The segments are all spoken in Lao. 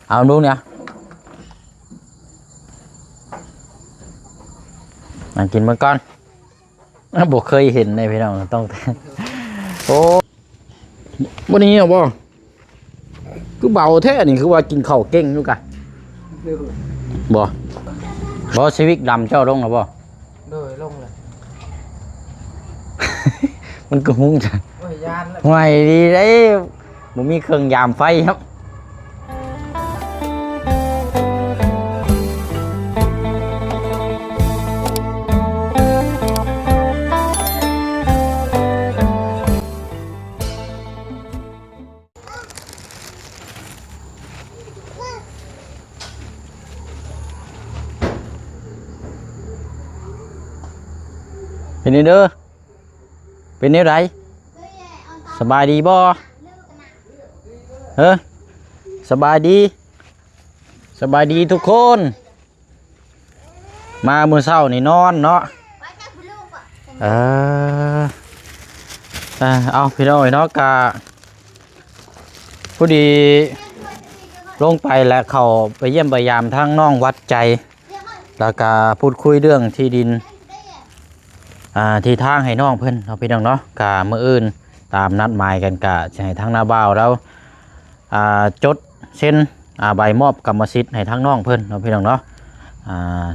ເອົາລຸງເນຍ ນັ່ງກິນເບິ່ງກ່ອນ. ບໍ່ເຄີຍເຫັນເດ້ພີ່ນ້ອງ ຕ້ອງ ໂອ້ ບໍ່ໄດ້ຍິນບໍ? ຄືເບົາແທ້ນີ້ ຄືວ່າກິນເຂົ້າເກັ່ງຢູ່ກະ ບໍ່ ບໍ່ ຊີວິກດຳເຈົ້າລົງແລ້ວບໍ່? ໂດຍ ລົງແລ້ວ. ມັນຄືຮຸ້ງຈ້ະ ໂອ້ຍ ຢ້ານແລ້ວ ຫ່ວຍ ດີເດ້ ບໍ່ມີເຄື່ອງຍາມໄຟຄັບ. ເປັນແນວໃດ? ເປັນແນວໃດ? ສະບາຍດີບໍ່? ເອີ ສະບາຍດີ ສະບາຍດີທຸກຄົນ. ມາມື້ເຊົ້ານີ້ນອນເນາະ ເອີ ເອີ ເອົາ ພີ່ນ້ອງເອີຍເນາະ ກະພໍດີລົງໄປແລ້ວ ເຂົ້າໄປຢ້ຽມໄປຢາມທາງນ້ອງວັດໃຈ ແລ້ວກະພູດຄຸຍເລື່ອງທີ່ດິນ ອ່າ ທີ່ທາງໃຫ້ນ້ອງເພິ່ນເນາະ ພີ່ນ້ອງເນາະ. ກະມື້ອື່ນຕາມນັດໝາຍກັນ ກະຊິໃຫ້ທາງນ້າບ່າວລາວ ອ່າ ຈົດເຊັນ ອ່າ ໃບມອບກຳມະສິດໃຫ້ທາງນ້ອງເພິ່ນເນາະ ພີ່ນ້ອງເນາະ. ອ່າ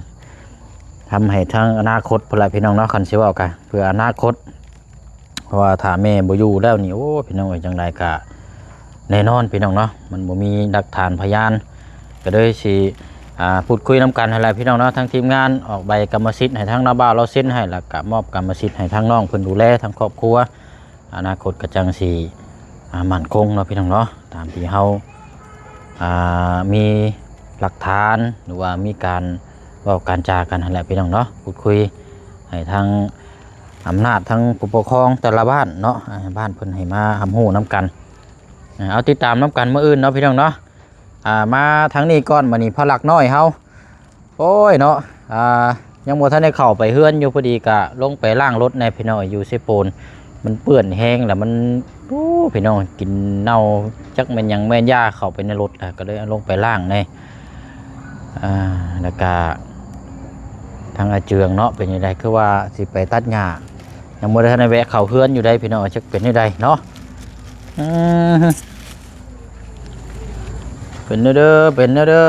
ທຳໃຫ້ທາງອະນາຄົດພຸ້ນແຫຼະ ພີ່ນ້ອງເນາະ ຄັນຊິເວົ້າກະເພື່ອອະນາຄົດ ເພາະວ່າຖ້າແມ່ບໍ່ຢູ່ແລ້ວນີ້ ໂອ້ ພີ່ນ້ອງເອີຍ ຈັ່ງໃດກະແນ່ນອນ ພີ່ນ້ອງເນາະ ມັນບໍ່ມີຫຼັກຖານພະຍານ ກະເລີຍຊິ ອ່າ ພູດຄຸຍນຳກັນຫັ້ນແຫຼະ ພີ່ນ້ອງເນາະ. ທາງທີມງານອອກໃບກຳມະສິດໃຫ້ທາງນ້າບ່າວລາວເຊັນໃຫ້ ແລ້ວກະມອບກຳມະສິດໃຫ້ທາງນ້ອງເພິ່ນດູແລທາງຄອບຄົວ ອະນາຄົດກະຈັ່ງຊິ ອ່າ ໝັ້ນຄົງເນາະ ພີ່ນ້ອງເນາະ ຕາມທີ່ເຮົາ ອ່າ ມີຫຼັກຖານ ຫຼືວ່າມີການເວົ້າການຈາກັນຫັ້ນແຫຼະ ພີ່ນ້ອງເນາະ. ພູດຄຸຍໃຫ້ທາງອຳນາດ ທາງຜູ້ປົກຄອງແຕ່ລະບ້ານເນາະ ອ່າ ບ້ານເພິ່ນໃຫ້ມາຮັບຮູ້ນຳກັນ. ເອົາ ຕິດຕາມນຳກັນມື້ອື່ນເນາະ ພີ່ນ້ອງເນາະ. ອ່າ ມາທາງນີ້ກ່ອນ ບາດນີ້ພະລັກນ້ອຍເຮົາ ໂອ້ຍເນາະ ອ່າ ຍັງບໍ່ທັນໄດ້ເຂົ້າໄປເຮືອນຢູ່ ພໍດີກະລົງໄປລ້າງລົດແດ່ ພີ່ນ້ອງ ຢູ່ເຊໂປນ ມັນເປື້ອນແຮງ ແລ້ວມັນ ໂອ້ ພີ່ນ້ອງ ກິ່ນເນົ່າ ຈັກແມ່ນຫຍັງແມ່ນຢາເຂົ້າໄປໃນລົດ ກະເລີຍເອົາລົງໄປລ້າງແດ່. ອ່າ ແລ້ວກະທາງອາເຈືອງເນາະ ເປັນຈັ່ງໃດ ຄືວ່າຊິໄປຕັດຫຍ້າ ຍັງບໍ່ໄດ້ທັນໄດ້ແວະເຂົ້າເຮືອນຢູ່ໃດ ພີ່ນ້ອງ ຈັກເປັນຈັ່ງໃດເນາະ. ອືມ ເປັນແນວເດີ ເປັນແນວເດີ.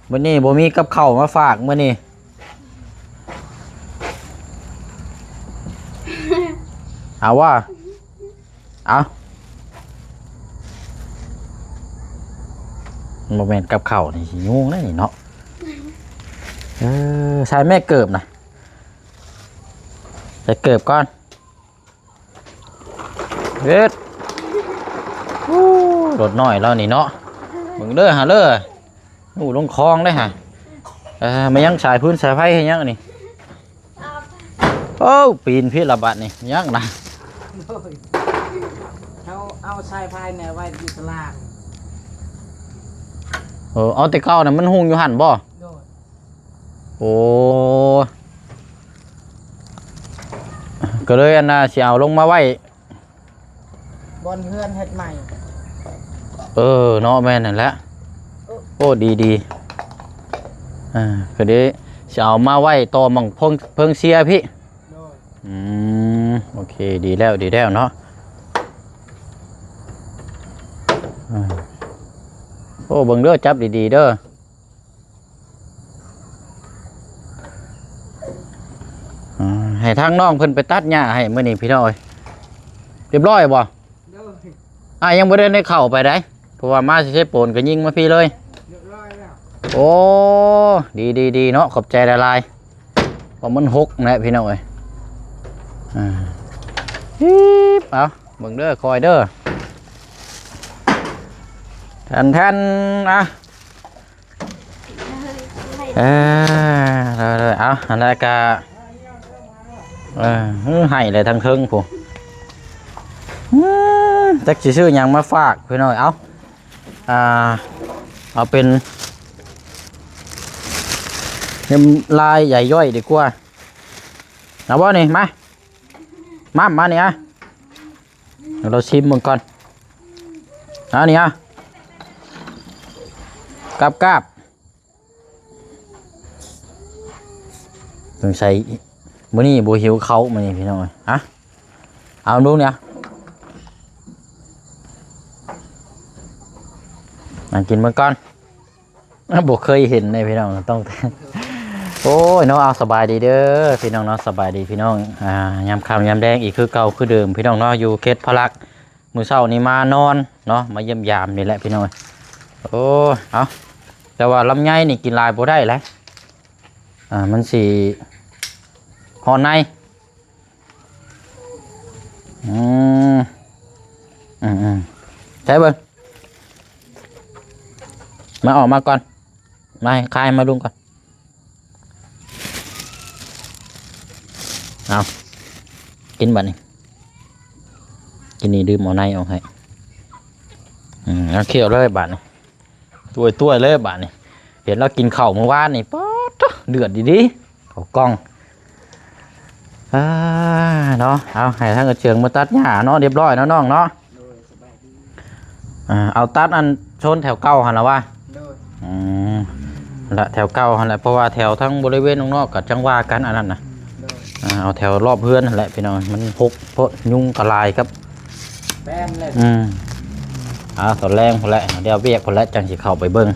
ມື້ນີ້ບໍ່ມີກັບເຂົ້າມາຝາກມື້ນີ້ ເອົາວ່າ ເອົາ ບໍ່ແມ່ນກັບເຂົ້ານີ້ ຊິຫຍຸ້ງແລ້ວນີ້ເນາະ. ເອີ ໃສ່ແມ່ເກີບນະ ໃສ່ເກີບກ່ອນ. ເຮັດ ໂອ້ ລົດນ້ອຍລາວນີ້ເນາະ ເບິ່ງເດີຫາເດີ ໜູລົງຄອງເດ້ຫາ. ເອີ ມາຍັງສາຍຟືນສາຍໄຟເຮັດຫຍັງອັນນີ້? ໂອ້ ປີນພີ້ລະບາດນີ້ ຍັງນະ ໂດຍ ເຮົາເອົາສາຍໄຟນີ້ໄວ້ຢູ່ຕະລາງ ເອີ ເອົາແຕ່ເກົ່ານະ ມັນຫຸ່ງຢູ່ຫັ້ນບໍ່? ໂດຍ ໂອ້ ກະເລີຍອັນນ່າ ຊິເອົາລົງມາໄວ້ບ່ອນເຮືອນເຮັດໃໝ່. ເອີເນາະ ແມ່ນຫັ້ນແຫຼະ. ໂອ້ ດີໆ ເອີ ກະເລີຍຊິເອົາມາໄວ້ຕໍ່ໝ່ອງເພິ່ງ ເພິ່ງເຊຍພີ້. ໂດຍ ອືມ ໂອເຄ ດີແລ້ວ ດີແລ້ວເນາະ. ເອີ ໂອ້ ເບິ່ງເດີ ຈັບດີໆເດີ. ອ່າ ໃຫ້ທາງນ້ອງເພິ່ນໄປຕັດຫຍ້າໃຫ້ມື້ນີ້ພີ່ນ້ອງເອີຍ. ຮຽບຮ້ອຍບໍ່? ໂດຍ ອ້າຍຍັງບໍ່ໄດ້ເຂົ້າໄປໃດ ເພາະວ່າມາຊິເຊໂປນກໍຍິງມາພີ້ເລີຍ. ຮຽບຮ້ອຍແລ້ວ. ໂອ້ ດີໆໆເນາະ ຂອບໃຈຫຼາຍໆ ເພາະມັນຫົກແຫຼະພີ່ນ້ອງເອີຍ. ອ່າ ຮີບ ເອົາ ເບິ່ງເດີ ຄອຍເດີ ແທນໆ ອ່າ ເອີ ເອີ ເອົາ ອັນນັ້ນກະ ເອີ ໄຫ້ແຫຼະທາງເທິງພຸ້ນ. ອືມ ຈັກຊິຊື້ຫຍັງມາຝາກພີ່ນ້ອງ. ເອົາ ອ່າ ເອົາເປັນນ້ຳລາຍໃຫຍ່ຍ່ອຍດີກວ່າ. ເອົາບໍ່ນີ້ ມາ ມາ ມານີ້ ອ່ະ. ເຮົາຊິມເບິ່ງກ່ອນ ອັນນີ້ ອ່ະ. ກາບໆ ສົງໄສມື້ນີ້ບໍ່ຫິວເຂົ້າມື້ນີ້ພີ່ນ້ອງເອີຍ. ຮະ ເອົາລຸງເນຍ ນັ່ງກິນເບິ່ງກ່ອນ. ບໍ່ເຄີຍເຫັນເດ້ພີ່ນ້ອງ ຕ້ອງ ໂອ້ຍເນາະ. ເອົາ ສະບາຍດີເດີພີ່ນ້ອງເນາະ ສະບາຍດີພີ່ນ້ອງ. ອ່າ ຍາມຄ່ຳຍາມແລງອີກຄືເກົ່າຄືເດີມພີ່ນ້ອງເນາະ ຢູ່ເຂດພະລັກ. ມື້ເຊົ້ານີ້ມານອນເນາະ ມາຢ້ຽມຢາມນີ້ແຫຼະພີ່ນ້ອງ. ໂອ້ຍ ເອົາ ແຕ່ວ່າລຳໄຍນີ້ກິນຫຼາຍບໍ່ໄດ້ແຫຼະ ອ່າ ມັນຊິຮ້ອນໃນ. ອືມ ອືມໆ ໃສ່ເບິ່ງ ມາ ອອກມາກ່ອນ ມາ ຄາຍມາລຸງກ່ອນ. ເອົາ ກິນບາດນີ້ ກິນນີ້ ດື່ມເອົາໃນອອກໃຫ້. ອືມ ເອົາ ຄ້ຽວເລີຍບາດນີ້ ຕ້ວຍໆ ເລີຍບາດນີ້. ເຫັນລາວກິນເຂົ້າມື້ວານນີ້ ປາດໂທ້ ເດືອດດີໆ ເຂົ້າກ່ອງ. ອ່າ ເນາະ ເອົາ ໃຫ້ທາງກະເຈີງມາຕັດຫຍ້າເນາະ ຮຽບຮ້ອຍເນາະນ້ອງເນາະ. ໂດຍ ສະບາຍດີ. ອ່າ ເອົາຕັດອັນໂຊນແຖວເກົ່າຫັ້ນລະວະ. ໂດຍ. ອືມ ລະແຖວເກົ່າຫັ້ນແຫຼະ ເພາະວ່າແຖວທາງບໍລິເວນນອກໆ ກໍຈັ່ງວ່າກັນອັນນັ້ນນະ. ໂດຍ. ອ່າ ເອົາແຖວລອບເຮືອນຫັ້ນແຫຼະພີ່ນ້ອງ ມັນຮົກໂພດ ຍຸງກໍຫຼາຍຄັບ ແມ່ນແຫຼະ. ອືມ ອ່າ ຕອນແລງພຸ້ນແຫຼະ ດຽວວຽກພຸ້ນແຫຼະ ຈັ່ງຊິເຂົ້າໄປເບິ່ງ.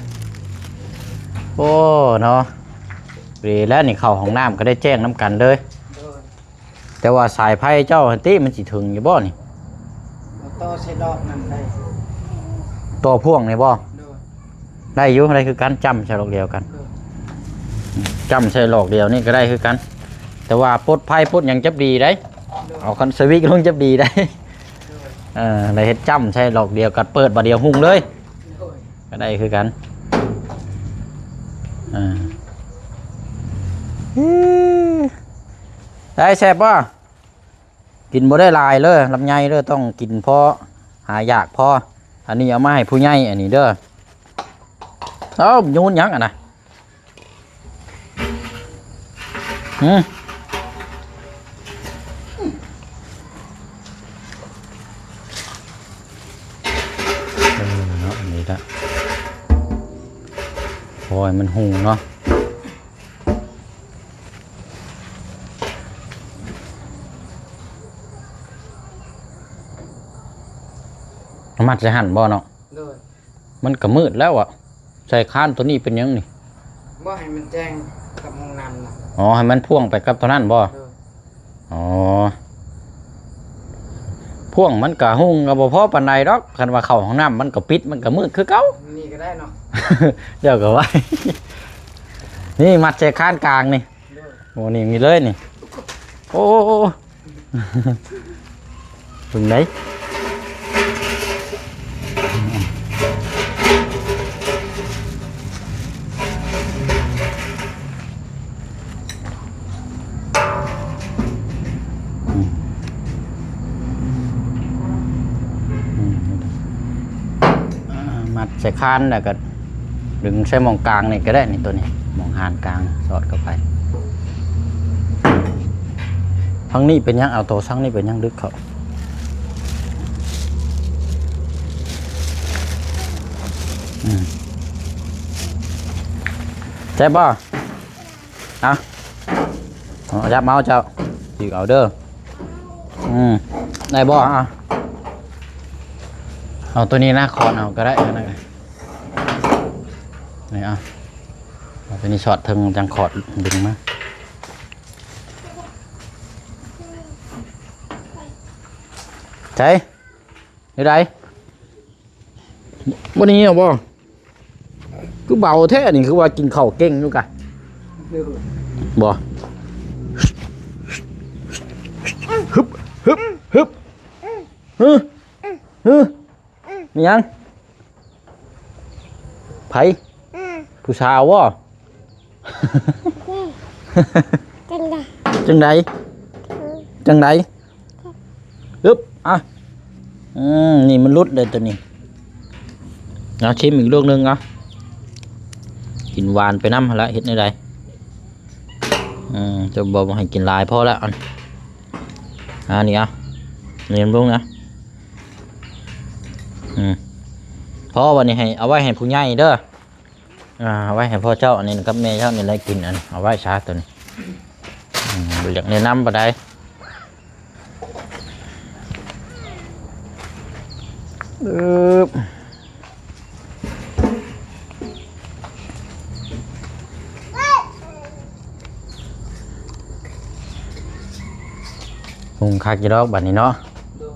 ໂອ້ ເນາະ ດີແລ້ວນີ້ ເຂົ້າຫ້ອງນ້ຳກໍໄດ້ແຈ້ງນຳກັນເລີຍ. ໂດຍ. ແຕ່ວ່າສາຍໄຟເຈົ້າຫັ້ນຕິ ມັນຊິເຖິງຢູ່ບໍ່ນີ້? ຕໍ່ໃສ່ດອກນັ້ນໄດ້ ຕໍ່ພ່ວງນີ້ບໍ່? ໂດຍ. ໄດ້ຢູ່ ໄດ້ຄືກັນ ຈ້ຳໃສ່ດອກດຽວກັນ. ໂດຍ. ຈ້ຳໃສ່ດອກດຽວນີ້ກໍໄດ້ຄືກັນ ແຕ່ວ່າປົດໄຟປົດຫຍັງຈັບດີໄດ໋. ໂດຍ. ເອົາຄັນສະວິດລົງຈັບດີໄດ໋. ໂດຍ. ເອີ ໄດ້ເຮັດຈ້ຳໃສ່ດອກດຽວກັນ ເປີດບາດດຽວຮຸ່ງເລີຍ. ໂດຍ. ກໍໄດ້ຄືກັນ. ອ່າ ໄດ້ ແຊບບໍ່? ກິນບໍ່ໄດ້ຫຼາຍເດີ້ ລຳໄຍເດີ້ ຕ້ອງກິນພໍຫາຢາກພໍ. ອັນນີ້ເອົາມາໃຫ້ຜູ້ໃຫຍ່ອັນນີ້ເດີ້. ເອົ້າ ໂຍນຫຍັງອັນນະ? ຫື ເອີ ເນາະ ອັນນີ້ລະ ພໍໃຫ້ມັນຫຸ່ງເນາະ. ມັດໃສ່ຫັ້ນບໍ່ເນາະ? ໂດຍ. ມັນກໍມືດແລ້ວອະ ໃສ່ຄານໂຕນີ້ເປັນຫຍັງນີ້? ບໍ່ໃຫ້ມັນແຈ້ງກັບຫ້ອງນ້ຳນະ. ອໍ ໃຫ້ມັນພ່ວງໄປກັບໂຕນັ້ນບໍ່? ໂດຍ. ອໍ ພ່ວງມັນກະຮຸ່ງກະບໍ່ພໍປານໃດດອກ ຄັນວ່າເຂົ້າຫ້ອງນ້ຳມັນກະປິດ ມັນກະມືດຄືເກົ່າ. ນີ້ກະໄດ້ເນາະ ດຽວກະໄວ້ ນີ້ມັດໃສ່ຄານກາງນີ້. ໂດຍ. ໂອ້ ນີ້ມີເລີຍນີ້ ໂອ້ ເບິ່ງໄດ໋ ອືມ ອືມ ອາ ມັດໃສ່ຄານແລ້ວກໍດຶງໃສ່ໝ່ອງກາງນີ້ກໍໄດ້ ນີ້ ໂຕນີ້ ໝ່ອງຫານກາງສອດເຂົ້າໄປ. ທາງນີ້ເປັນຫຍັງ ເອົາໂຕທາງນີ້ເປັນຫຍັງດຶກເຂົ້າ? ອືມ ແຊບບໍ່? ເອົາ ເອົາ ຈັບເມົາເຈົ້າ ຖືກເອົາເດີ້. ອືມ ໄດ້ບໍ່? ເອົາ ເອົາໂຕນີ້ນະ ຄອນເອົາກໍໄດ້ ອັນນັ້ນ ນີ້ ເອົາ ເອົາໂຕນີ້ສອດເທິງ ຈັ່ງຂອດດຶງມາ. ໃສ ແນວໃດ? ບໍ່ໄດ້ຍິນບໍ? ຄືເບົາແທ້ນີ້ ຄືວ່າກິນເຂົ້າເກັ່ງຢູ່ກະ ບໍ່ ຮຶບ ຮຶບ ຮຶບ ຮຶ ຮຶ ມີຫຍັງ? ໃຜ? ຜູ້ສາວບໍ? ຈັ່ງໃດ? ຈັ່ງໃດ? ຈັ່ງໃດ? ອຶບ ອ່ະ ອືມ ນີ້ມັນຫຼຸດເດ້ໂຕນີ້. ເອົາ ຊິມອີກລູກໜຶ່ງ ເອົາ ກິນຫວານໄປນຳຫັ້ນລະ ເຮັດແນວໃດ? ອືມ ເຈົ້າບອກໃຫ້ກິນຫຼາຍ ພໍລະ ອັນ ອັນນີ້ ເອົາ ນີ້ລຸງນະ ອືມ ພໍ ບາດນີ້ໃຫ້ ເອົາໄວ້ໃຫ້ຜູ້ໃຫຍ່ເດີ້. ອ່າ ເອົາໄວ້ໃຫ້ພໍ່ເຈົ້າອັນນີ້ກັບແມ່ເຈົ້ານີ້ແຫຼະກິນ ອັນ ເອົາໄວ້ຊະໂຕນີ້ ອືມ ບໍ່ຢາກແນະນຳປານໃດ. ອືບ ຫຸ່ງຄັກຢູ່ດອກບາດນີ້ເນາະ. ໂດຍ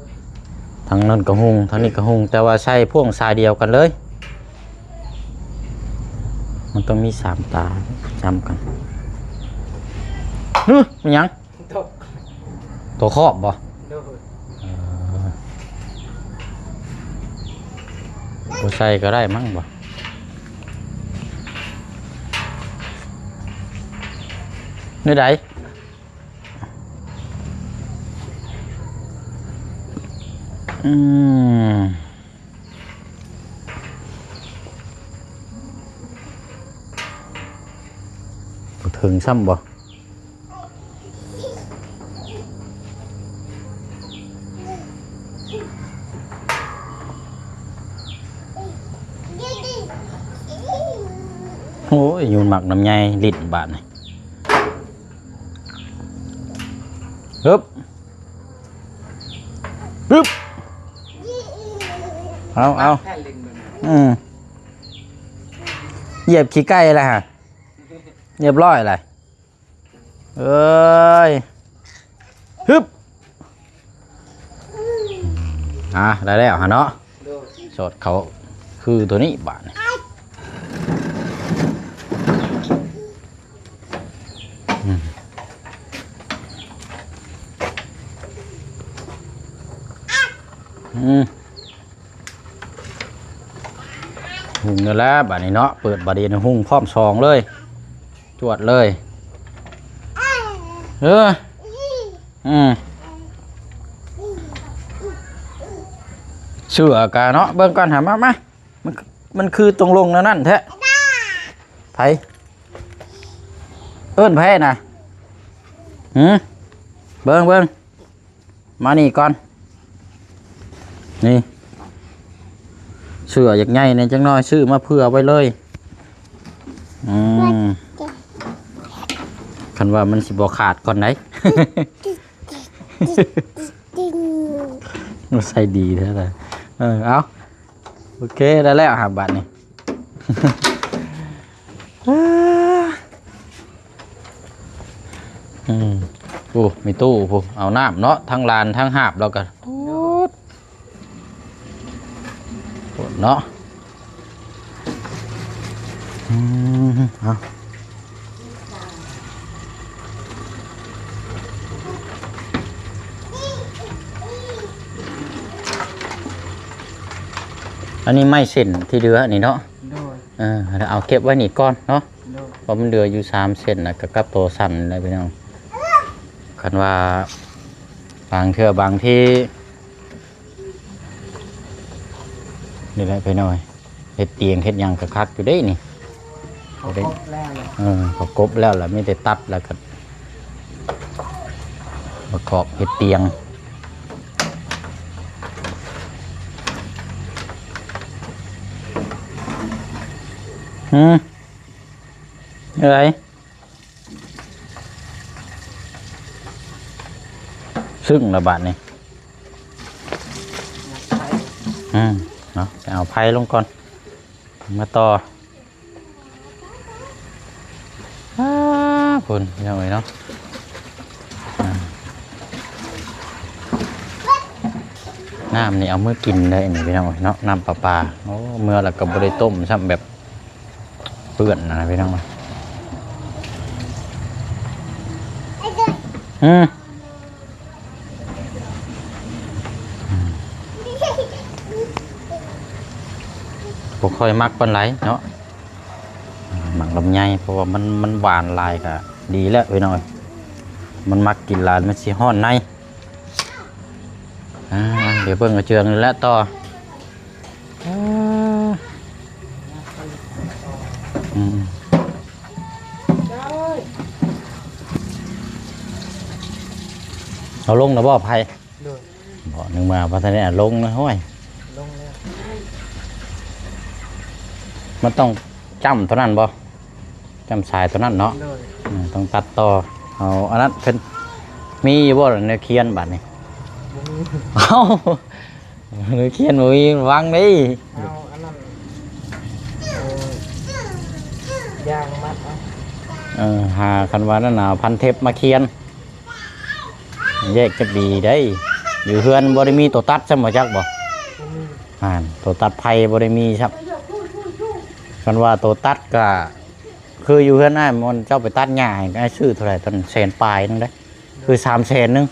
ທາງນັ້ນກໍຫຸ່ງ ທາງນີ້ກໍຫຸ່ງ ແຕ່ວ່າໃຊ້ພວງສາຍດຽວກັນເລີຍ. ມັນຕ້ອງມີສາມຕາຊ້ຳກັນ. ຫຶ ແມ່ນຫຍັງ? ຕົວຄອບບໍ່? ໂດຍ ເອີ ບໍ່ໃສ່ກໍໄດ້ມັ້ງບໍ່? ແນວໃດ? ອືມ ບໍ່ເຖິງຊ້ຳບໍ່? ໂອ້ຍ ຍູນໝາກນຳໃຍຫຼິ້ນບາດນີ້. ຮຶບ ຮຶບ ເອົາ ເອົາ ອືມ ຢຽບຂີ້ໄກ່ແລ້ວຫະ ຮຽບຮ້ອຍແລ້ວ ເອີຍ ຮຶບ ອ່າ ໄດ້ແລ້ວຫະເນາະ. ໂດຍ ສອດເຂົ້າຄືໂຕນີ້ບາດນີ້ ອືມ ອືມ ຫຸ່ງແລ້ວບາດນີ້ເນາະ ເປີດບາດນີ້ຫຸ່ງພ້ອມສອງເລີຍ ຈວດເລີຍ ເອີ ອືມ ເສື້ອກະເນາະ ເບິ່ງກ່ອນຫາ ມາ ມາ ມັນ ມັນຄືຕົງລົງແນວນັ້ນແທ້ ໃຜ ເອີ້ນໃຜນະ? ຫື ເບິ່ງ ເບິ່ງ ມານີ້ກ່ອນ ນີ້ ເສື້ອຢາກໃຫຍ່ແດ່ຈັກໜ້ອຍ ຊື້ມາເຜື່ອໄວ້ເລີຍ ອືມ ຄັນວ່າມັນຊິບໍ່ຂາດກ່ອນໃດ໋ ໃສ່ດີແທ້ລະ ເອີ ເອົາ ໂອເຄ ໄດ້ແລ້ວຫາບາດນີ້ ອືມ ໂອ້ ມີຕູ້ພຸ້ນ ເອົານ້ຳເນາະ ທັງລານທັງຫາບ ແລ້ວກໍໂອ້ ໂອ້ເນາະ ອືມ ເອົາ ອັນນີ້ໄມ້ເສັ້ນທີ່ເຫຼືອນີ້ເນາະ ໂດຍ ເອີ ເອົາເກັບໄວ້ນີ້ກ່ອນເນາະ ໂດຍ ເພາະມັນເຫຼືອຢູ່ສາມເສັ້ນນະ ກໍກັບໂຕສັ້ນແຫຼະພີ່ນ້ອງ ຄັນວ່າບາງເທື່ອບາງທີ ນີ້ແຫຼະພີ່ນ້ອງ ເຮັດຕຽງເຮັດຫຍັງກໍຄັກຢູ່ເດ້ນີ້ ເຂົາກົບແລ້ວ ເອີ ເຂົາກົບແລ້ວລະ ມີແຕ່ຕັດ ແລ້ວກໍປະກອບເຮັດຕຽງ ຫື ເອີຍ ຊຶ້ງລະບາດນີ້ ອືມ ເນາະ ໄປເອົາໄຟລົງກ່ອນ ມາຕໍ່ ອ້າ ພຸ້ນ ພີ່ນ້ອງເອີຍເນາະ ອາ ນ້ຳນີ້ເອົາມືກິນໄດ້ນີ້ ພີ່ນ້ອງເອີຍເນາະ ນ້ຳປະປາ ໂອ້ ເມືອແລ້ວກໍບໍ່ໄດ້ຕົ້ມຊ້ຳ ແບບ ເປື້ອນນະພີ່ນ້ອງ ອືມ ບໍ່ຄ່ອຍມັກປານໃດເນາະ ໝາກລຳໄຍ ເພາະວ່າມັນ ມັນຫວານຫຼາຍກະດີແລ້ວພີ່ນ້ອງ ມັນມັກກິນຫຼາຍ ມັນຊິຮ້ອນໃນ ອ່າ ດຽວເບິ່ງກະເຈື່ອງນີ້ແຫຼະຕໍ່. ອືມ ເອົາລົງແລ້ວບໍ່ໄພ? ໂດຍ ບໍ່ ນຶກວ່າບໍ່ທັນໄດ້ເອົາລົງນະ ຫ້ວຍ ລົງແລ້ວ ມັນຕ້ອງເ ຈ້ຳໂຕນັ້ນບໍ່? ຈ້ຳສາຍໂຕນັ້ນເນາະ. ໂດຍ. ອືມ ຕ້ອງຕັດຕໍ່. ເອົາອັນນັ້ນເພິ່ນ ມີຢູ່ບໍ່ແນວຄຽນບາດນີ້? ບໍ່ມີ. ເອົ້າ ແນວຄຽນບໍ່ມີ ວາງເດ້. ເອົາອັນນັ້ນ ເອົາຢາງມັດເອົາ. ເອີ ຫາ ຄັນວ່ານັ້ນນະ ເອົາພັນເທັບມາຄຽນ. ແຍກຈັກດີໄດ໋. ຢູ່ເຮືອນບໍ່ໄດ້ມີໂຕຕັດຊ້ຳ ບໍ່ຈັກບໍ່? ບໍ່ມີ. ຫັ້ນ ໂຕຕັດໄຟບໍ່ໄດ້ມີຊ້ຳ. ຄັນວ່າໂຕຕັດກະ ຄືຢູ່ເຮືອນອ້າຍ ມັນເຈົ້າໄປຕັດຫຍ້າໃຫ້ອ້າຍ ຊື້ເທົ່າໃດ? ຕອນແສນປາຍໜຶ່ງເດ້. ຄືສາມແສນໜຶ່ງ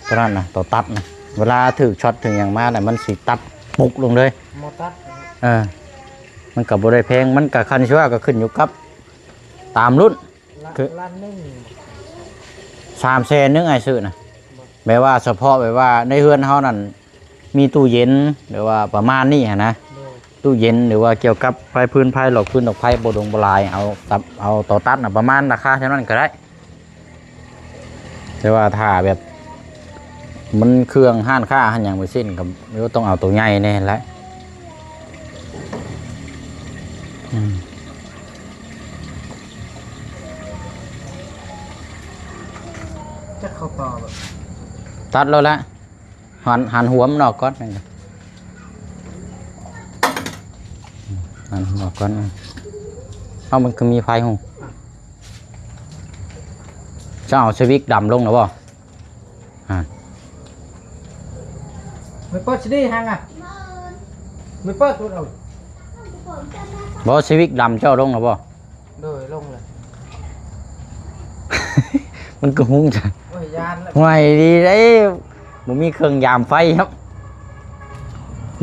ໂຕນັ້ນນະ ໂຕຕັດນະ. ເວລາຖືກຊັອດຖືກຫຍັງມານະ ມັນຊິຕັດປຸກລົງເລີຍ. ບໍ່ຕັດ. ເອີ ມັນກະບໍ່ໄດ້ແພງ. ມັນກະ ຄັນຊິວ່າກະຂຶ້ນຢູ່ກັບຕາມລຸ້ນ. ລະ ຄື ລ້ານໜຶ່ງ ສາມແສນໜຶ່ງ ອ້າຍຊື້ນະ. ແບບວ່າສະເພາະແບບວ່າໃນເຮືອນເຮົານັ້ນ ມີຕູ້ເຢັນ ຫຼືວ່າປະມານນີ້ຫັ້ນນະ. ໂດຍ. ຕູ້ເຢັນ ຫຼືວ່າກ່ຽວກັບໄຟຟືນ ໄຟຫຼອກຟືນຫຼອກໄຟ ບໍ່ດົງບໍ່ຫຼາຍ ເອົາ ເອົາຕໍ່ຕັດນະ ປະມານລາຄາເທົ່ານັ້ນກະໄດ້. ແຕ່ວ່າຖ້າແບບ ມັນເຄື່ອງຮ້ານຄ້າຮ້ານຫຍັງໄປສິ້ນ ກະຕ້ອງເອົາໂຕໃຫຍ່ແດ່ແຫຼະ. ອືມ ຈັກເຂົ້າຕໍ່ແບບ ຕັດແລ້ວລະ. ຫັນ ຫັນຫົວມັນອອກກ່ອນ ຫັນຫົວອອກກ່ອນ. ເອົ້າ ມັນຄືມີໄຟຫຸ່ງ. ເຈົ້າເອົາສະວິກດຳລົງແລ້ວບໍ່? ຮະ ມັນເປີດຊິໄດ້ຫັ້ນນະ ມັນເປີດໂລດເອົາ. ບໍ່ ສະວິກດຳເຈົ້າລົງແລ້ວບໍ່? ໂດຍ ລົງແລ້ວ. ມັນກະຫຸ່ງຈ້ະ. ໂອ້ຍ ຢ້ານແລ້ວ. ຫ່ວຍ ດີເດ້ ບໍ່ມີເຄື່ອງຢາມໄຟຄັບ.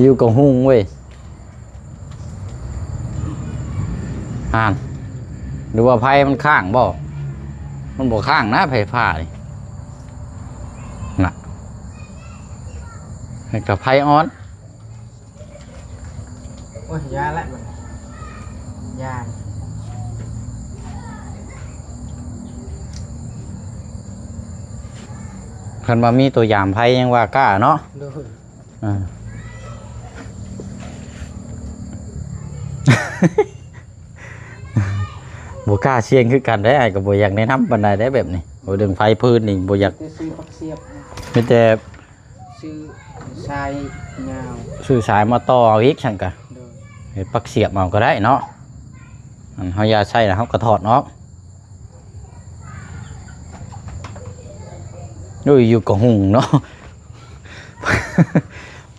ຢູ່ກະຫຸ່ງເວີຍ. ຫັ້ນ ຫຼືວ່າໄຟມັນຄ້າງບໍ່? ມັນບໍ່ຄ້າງນະ ໄຟຟ້ານີ້ນະ. ໃຫ້ກະໄຟອ່ອນ. ໂອ້ຍ ຢ່າລະ ມັນ ຢ່າ ຄັນວ່າມີໂຕຢາມໄຟຍັງວ່າກ້າເນາະ. ໂດຍ. ອ່າ ບໍ່ກ້າສ່ຽງຄືກັນເດ້. ອ້າຍກະບໍ່ຢາກແນະນຳປານໃດເດ້ແບບນີ້. ໂອ້ ເລື່ອງໄຟຟືນນີ້ບໍ່ຢາກ. ມີແຕ່ຊື້ປັກສຽບ ມີແຕ່ ຊື້ສາຍຍາວ ຊື້ສາຍມາຕໍ່ເອົາອີກຊັ້ນກະ. ໂດຍ. ເຮັດປັກສຽບເອົາກະໄດ້ເນາະ. ອັນເຮົາຢ່າໃຊ້ລະເຮົາກະຖອດອອກ. ໂອ້ຍ ຢູ່ກະຫຸ່ງເນາະ.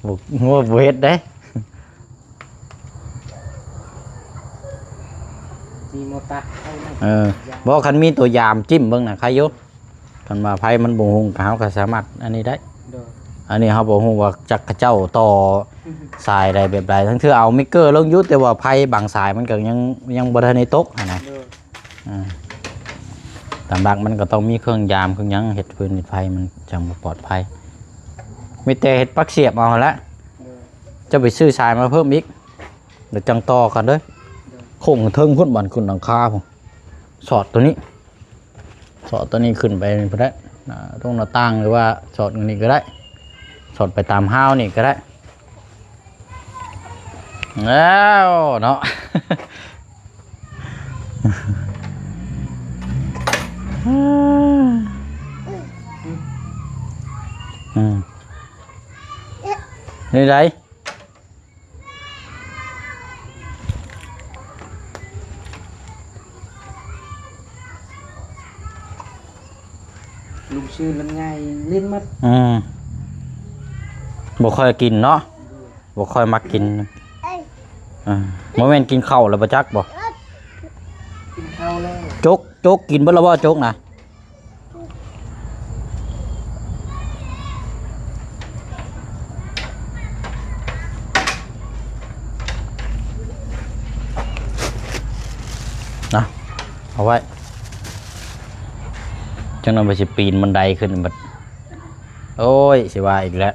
ບໍ່ ບໍ່ເຮັດເດ້. ມີມໍຕັດເອົານະ. ເອີ ບໍ່ ຄັນມີໂຕຢາມຈິ້ມເບິ່ງນະ ໄຄຢູ່. ຄັນວ່າໄຟມັນບໍ່ຫຸ່ງ ເຮົາກະສາມາດອັນນີ້ໄດ້. ໂດຍ. ອັນນີ້ເຮົາບໍ່ຮູ້ວ່າຈັກເຂົາເຈົ້າຕໍ່ສາຍໃດແບບໃດ. ລາງເທື່ອເອົາມິກເກີລົງຢູ່ ແຕ່ວ່າໄຟບາງສາຍມັນກະຍັງ ຍັງບໍ່ທັນໄດ້ຕົກຫັ້ນນະ. ໂດຍ. ອ່າ ຕາມຫຼັກມັນກະຕ້ອງມີເຄື່ອງຢາມເຄື່ອງຫຍັງ ເຮັດຟືນເຮັດໄຟມັນຈັ່ງບໍ່ປອດໄພ. ມີແຕ່ເຮັດປັກສຽບເອົາຫັ້ນແຫຼະ. ໂດຍ. ຈະໄປຊື້ສາຍມາເພີ່ມອີກ ແລ້ວຈັ່ງຕໍ່ກັນເດີ. ໂດຍ. ໂຄ້ງເທິງພຸ້ນ ບາດຂຶ້ນຫຼັງຄາພຸ້ນ ສອດໂຕນີ້ ສອດໂຕນີ້ຂຶ້ນໄປພຸ້ນແຫຼະ ອ່າ ຕົງໜ້າຕ່າງ ຫຼືວ່າສອດອັນນີ້ກະໄດ້ ສອດໄປຕາມຮາວນີ້ກະໄດ້. ແລ້ວເນາະ ອືມ ນີ້ໄດ ລຸງຊື່ລຳໄຍຫຼິ້ນໝົດ. ອືມ ບໍ່ຄ່ອຍກິນເນາະ. ບໍ່ຄ່ອຍມັກກິນ. ອ່າ ບໍ່ແມ່ນກິນເຂົ້າແລ້ວບໍ່ຈັກບໍ່? ກິນເຂົ້າແລ້ວ. ໂຈກ ໂຈກກິນເບິດແລ້ວບໍ່ ໂຈກນະ? ນະ ເອົາໄວ້ ຈັກໜ່ອຍວ່າຊິປີນບັນໄດຂຶ້ນບັດ. ໂອ້ຍ ຊິວ່າອີກແລ້ວ.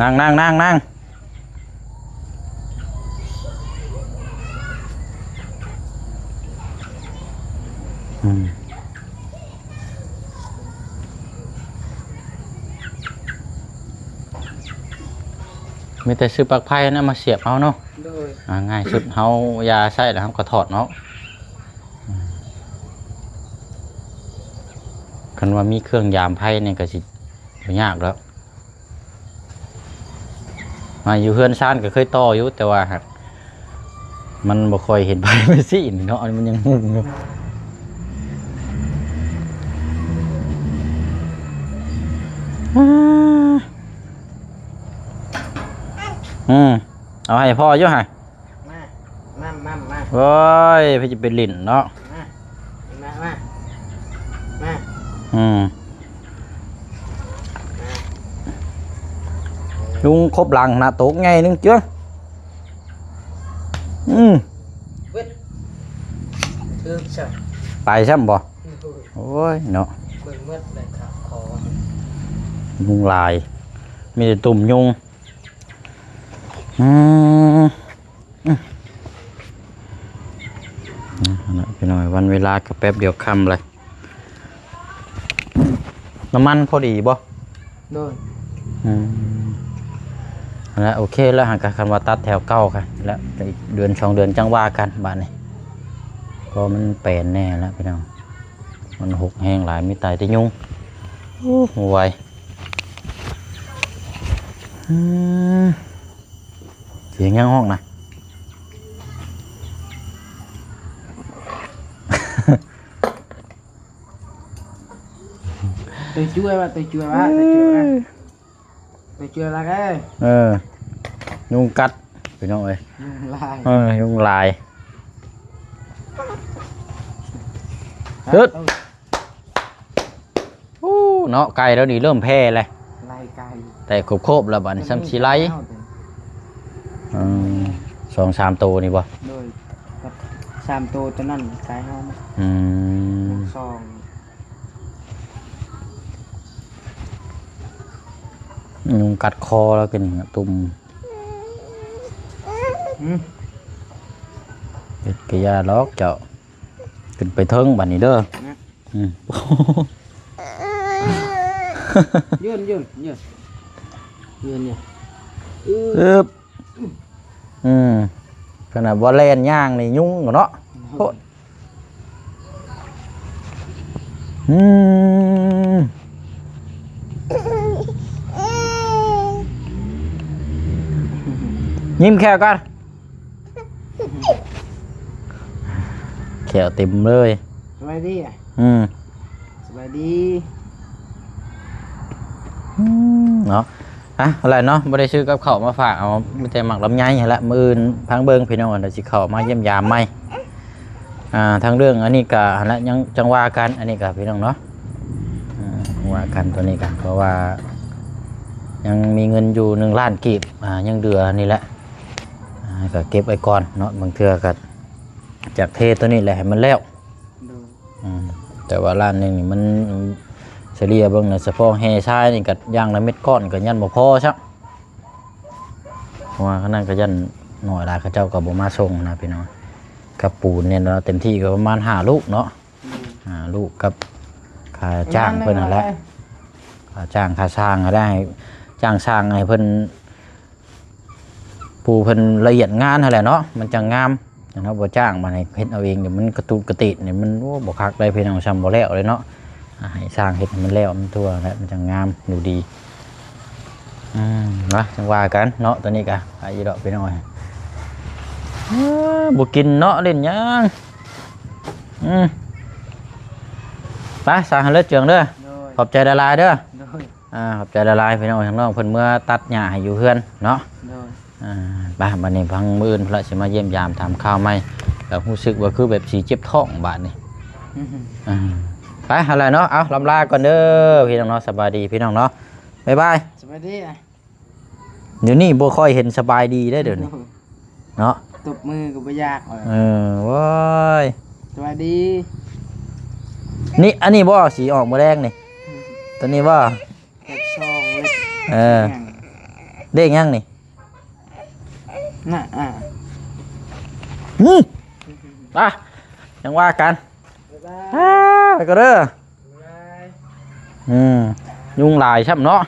ນັ່ງ ນັ່ງ ນັ່ງ ນັ່ງ. ອືມ. ມີແຕ່ຊື້ປລັກໄຟນັ້ນມາສຽບເອົາເນາະ. ໂດຍ ອ່າ ງ່າຍສຸດ ເຮົາຢາໃຊ້ແລ້ວເຮົາກໍຖອດເນາະ. ອືມ ຄັນວ່າມີເຄື່ອງຍາມໄຟນີ້ກໍຊິບໍ່ຍາກດອກ. ມາຢູ່ເຮືອນຊານກໍເຄີຍຕໍ່ຢູ່ ແຕ່ວ່າຫາກມັນບໍ່ຄ່ອຍເຫັນໄຟມາຊີ້ເນາະ ມັນຍັງງຸ່ງຢູ່. ອືມ ເອົາໃຫ້ພໍ່ຢູ່ຫະ. ມາ ມາ ມາ ມາ ໂອ້ຍ ເພິ່ນຈະໄປຫຼິ້ນເນາະ. ມາ ມາ ມາ ມາ ອືມ ມາ ຍຸງຄົບຫຼັງນະ ຕົກໃຫຍ່ໜຶ່ງເຈື່ອ. ອືມ ເວີດ ຖືກຊະ ໄປຊ້ຳບໍ່? ໂອ້ຍ ໂອ້ຍເນາະ ເບິ່ງໝົດເລີຍ ຂາ ຄໍ ຍຸງຫຼາຍ ມີແຕ່ຕຸ່ມຍຸງ. ອືມ ອືມ ເອົາລະ ພີ່ນ້ອງ ວັນເວລາກໍແປັບດຽວຄ່ຳເລີຍ. ນ້ຳມັນພໍດີບໍ່? ໂດຍ ອືມ ເອົາລະ ໂອເຄລະ ຫາກະຄັນວ່າຕັດແຖວເກົ່າກະລະ ອີກເດືອນສອງເດືອນຈັ່ງວ່າກັນບາດນີ້. ກໍມັນແປນແດ່ລະ ພີ່ນ້ອງ ມັນຫົກແຮງຫຼາຍ ມີແຕ່ ແຕ່ຍຸງ. ໂອ້ ບໍ່ໄຫວ. ອືມ ສຽງຫຍັງຮ້ອງນະ? ໂຕຍຈວຍວ່າ ໂຕຍຈວຍວ່າ ໂຕຍຈວຍວ່າ ໂຕຍຈວຍລະເອີຍ. ເອີ ຍຸງກັດ ພີ່ນ້ອງເອີຍ ຍຸງຫຼາຍ ເອີ ຍຸງຫຼາຍ. ເຮີດ ໂອ້ ເນາະ ໄກ່ແລ້ວນີ້ເລີ່ມແຜ່ແລ້ວ ໄລ່ໄກ່ ແຕ່ໂຄບໆແລ້ວ ບາດນີ້ຊ້ຳຊິໄລ່. ອືມ ສອງສາມໂຕນີ້ບໍ່? ໂດຍ ກັບສາມໂຕໂຕນັ້ນໄກ່ເຮົາ. ອືມ ສອງ ຍຸງກັດຄໍແລ້ວ ກິນຕຸ່ມ. ອືມ ເຮັດກະຢ່າດອກເຈົ້າ ຂຶ້ນໄປເທິງບາດນີ້ເດີ. ນະ ອືມ ໂຍນ ໂຍນ ໂຍນ ໂຍນ ໂຍນ ອືບ ອືມ ຂະໜາດວ່າແລ່ນຍ່າງນີ້ຍຸງເນາະ. ໂອ້ຍ ອືມ ຍິ້ມແຂ້ວກ່ອນ ແຂ້ວເຕັມເລີຍ. ສະບາຍດີ ອືມ ສະບາຍດີ ອືມ ເນາະ. ອ່ະ ເອົາລະເນາະ ບໍ່ໄດ້ຊື້ກັບເຂົ້າມາຝາກ ເອົາມີແຕ່ໝາກລຳໄຍຫັ້ນລະ. ມື້ອື່ນພັງເບິ່ງພີ່ນ້ອງ ດຽວຊິເຂົ້າມາຢ້ຽມຢາມໃໝ່. ອ່າ ທາງເລື່ອງອັນນີ້ກະຫັ້ນລະ ຍັງຈັ່ງວ່າກັນ ອັນນີ້ກະພີ່ນ້ອງເນາະ. ອ່າ ວ່າກັນໂຕນີ້ກັນ ເພາະວ່າຍັງມີເງິນຢູ່ໜຶ່ງລ້ານກີບ ອ່າ ຍັງເຫຼືອນີ້ແຫຼະ. ອ່າ ກະເກັບໄວ້ກ່ອນເນາະ ບາງເທື່ອກະຢາກເທໂຕນີ້ແຫຼະໃຫ້ມັນແລ້ວ. ໂດຍ ອືມ ແຕ່ວ່າລ້ານໜຶ່ງນີ້ມັນ ສະເລ່ຍເບິ່ງນະ ສະເພາະແຮ່ຊາຍນີ້ກໍຢ່າງລະເມັດກ້ອນກໍຍັນບໍ່ພໍຊ້ຳ. ເພາະວ່າຂະນັ້ນກໍຢ້ານໜ້ອຍຫຼາຍ ເຂົາເຈົ້າກໍບໍ່ມາສົ່ງນະພີ່ນ້ອງ. ກັບປູນນີ້ເນາະ ເຕັມທີ່ກໍປະມານຫ້າລູກເນາະ. ອືມ ຫ້າລູກກັບຄ່າຈ້າງເພິ່ນຫັ້ນແຫຼະ ຄ່າຈ້າງຄ່າຊ່າງຫັ້ນແຫຼະ ໃຫ້ຈ້າງຊ່າງໃຫ້ເພິ່ນ ຜູ້ເພິ່ນລະອຽດງານຫັ້ນແຫຼະເນາະ ມັນຈັ່ງງາມ. ເຮົາບໍ່ຈ້າງມາໃຫ້ເຮັດເອົາເອງ ດຽວມັນກະຕຸກກະຕິກນີ້ ມັນ ໂອ້ ບໍ່ຄັກເລີຍພີ່ນ້ອງ ຊ່ຳບໍ່ແລ້ວເລີຍເນາະ. ອ່າ ໃຫ້ຊ່າງເຮັດໃຫ້ມັນແລ້ວ ມັນທົ່ວແລ້ວ ມັນຈັ່ງງາມ ດູດີ. ອືມ ນະ ຈັ່ງວ່າກັນເນາະ ຕອນນີ້ກະໄປຢູ່ດອກພີ່ນ້ອງ. ເອີ ບໍ່ກິນເນາະ ຫຼິ້ນຫຍັງ? ອືມ ໄປ ສາ ເລີຍເຈີງເດີ. ໂດຍ ຂອບໃຈຫຼາຍໆເດີ. ໂດຍ ອ່າ ຂອບໃຈຫຼາຍໆພີ່ນ້ອງ ທາງນ້ອງເພິ່ນເມືອຕັດຫຍ້າໃຫ້ຢູ່ເຮືອນເນາະ. ໂດຍ ອ່າ ໄປ ບັດນີ້ພັງມື້ອື່ນເພິ່ນລະຊິມາຢ້ຽມຢາມຖາມຂ່າວໃໝ່ ກໍຮູ້ສຶກວ່າຄືແບບຊິເຈັບທ້ອງບາດນີ້. ອ່າ ໄປຫັ້ນແຫຼະເນາະ. ເອົາ ລຳລາກ່ອນເດີພີ່ນ້ອງເນາະ. ສະບາຍດີພີ່ນ້ອງເນາະ ບາຍບາຍ ສະບາຍດີ. ດຽວນີ້ບໍ່ຄ່ອຍເຫັນສະບາຍດີເດ້ ດຽວນີ້ເນາະ ຕົບມືກໍບໍ່ຢາກ. ເອີ ໂອ້ຍ ສະບາຍດີ. ນີ້ ອັນນີ້ບໍ່ ຊິອອກມື້ແລງນີ້ ຕົວນີ້ບໍ່? ເຈັດສອງ ເອີ ເລກຫຍັງນີ້? ນະ ອ່າ ອືມ ໄປ ຈັ່ງວ່າກັນ. ບາຍບາຍ ອ່າ ໄປກ່ອນເດີ. ບາຍບາຍ ອືມ ຍຸງຫຼາຍຊ້ຳເນາະ.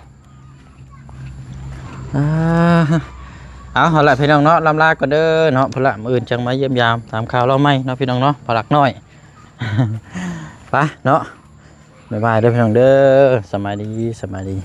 ອ່າ ເອົາ ເອົາລະພີ່ນ້ອງເນາະ ລ່ຳລາກ່ອນເດີເນາະ ພຸ້ນລະ ມື້ອື່ນຈັ່ງມາຢ້ຽມຢາມ ຕາມຂ່າວລາວໃໝ່ເນາະ ພີ່ນ້ອງເນາະ ພໍ່ຫຼັກນ້ອຍ ໄປເນາະ ບາຍບາຍເດີພີ່ນ້ອງເດີ ສະບາຍດີ ສະບາຍດີ.